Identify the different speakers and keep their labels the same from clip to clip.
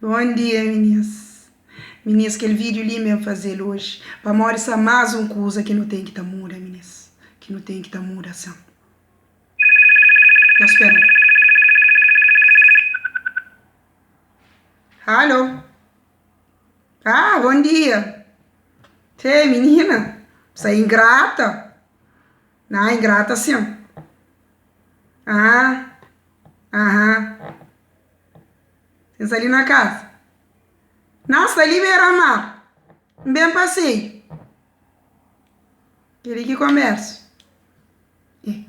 Speaker 1: Bom dia minis. Minis kel video li men fazel oji pamodi sa mas un kuza ki nu ten ki ta muda minis ki nu ten ki ta muda sin. Nhos spera. Alo. Ah bom dia. Tchê minina sa ingrata. Na ingrata sin. Ah aham. N sta li na kaza. Nan sta li bera mar. N ben paseiu. Kel-li ki konbersu.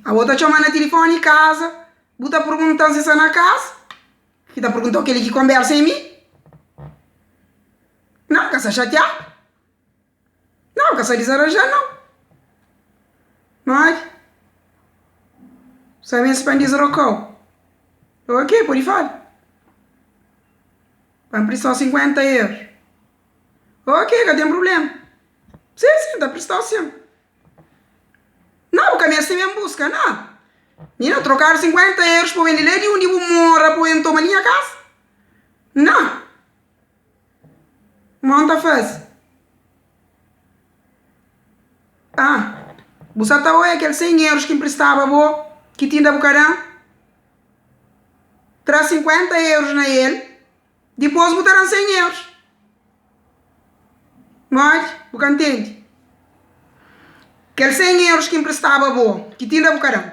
Speaker 1: Abo ta txoma na tilifoni kaza, bu ta pergunta-m si sta na kaza. Ki ta pergunta-u kel-li ki konbersu é mi? Nan, ka sta xatiadu. Nau, ka sa dizaranja nau. Modi? Sa meste pa N disrokau? Ok, pode fala. Pa N pristau 50 euru. Ok, ka ten prublema. Sin, sin, N ta pristau sin. Nau, bu ka meste ben buska, nau. Mi na trokadu 50 eurus pa bu ben di la di undi bu mora pa bu ben toma li nha kasa? Nau. Mon ta faze. Ah, bu sa ta oia kel 100 euros ki N pristaba bo, ki tinda bu ka da-m? Tra 50 euros na el, dipôs bu ta da-m 100 euros. Modi? Bu ka ntende? Kel 100 euros ki N pristaba bo, ki tinda bu ka da-m?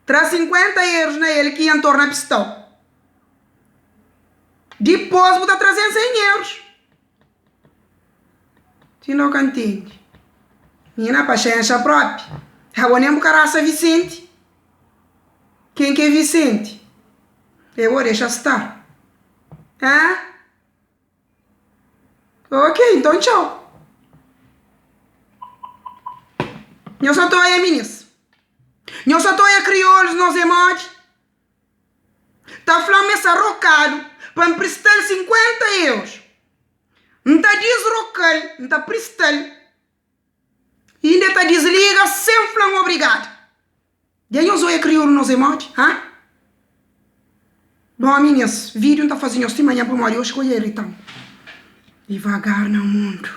Speaker 1: Tra 50 euros na el ki N torna pistau. Dipôs bu ta traze-m 100 euros. Si no ka ntende. Mina, paxénxa própi. Abo nen bu ka rasa Visenti. Ken ki é Visenti? É bo, dexa sta. Hã? Ok, nton txau. Nhos sa ta oia minis. Nhos sa ta oia kriolus nos é modi? Ta fla-m ma é sa rokadu pa N prista-l 50 eurus. N ta disroka-l, N ta prista-l, i inda el ta disliga sen fla-m obrigadu. Dja nhos oia kriolu nos é modi? Ha? Bon ami nhas vídiu N ta faze nhos ti manhan pamodi oxi ku odja irita-m. Divagar na mundu.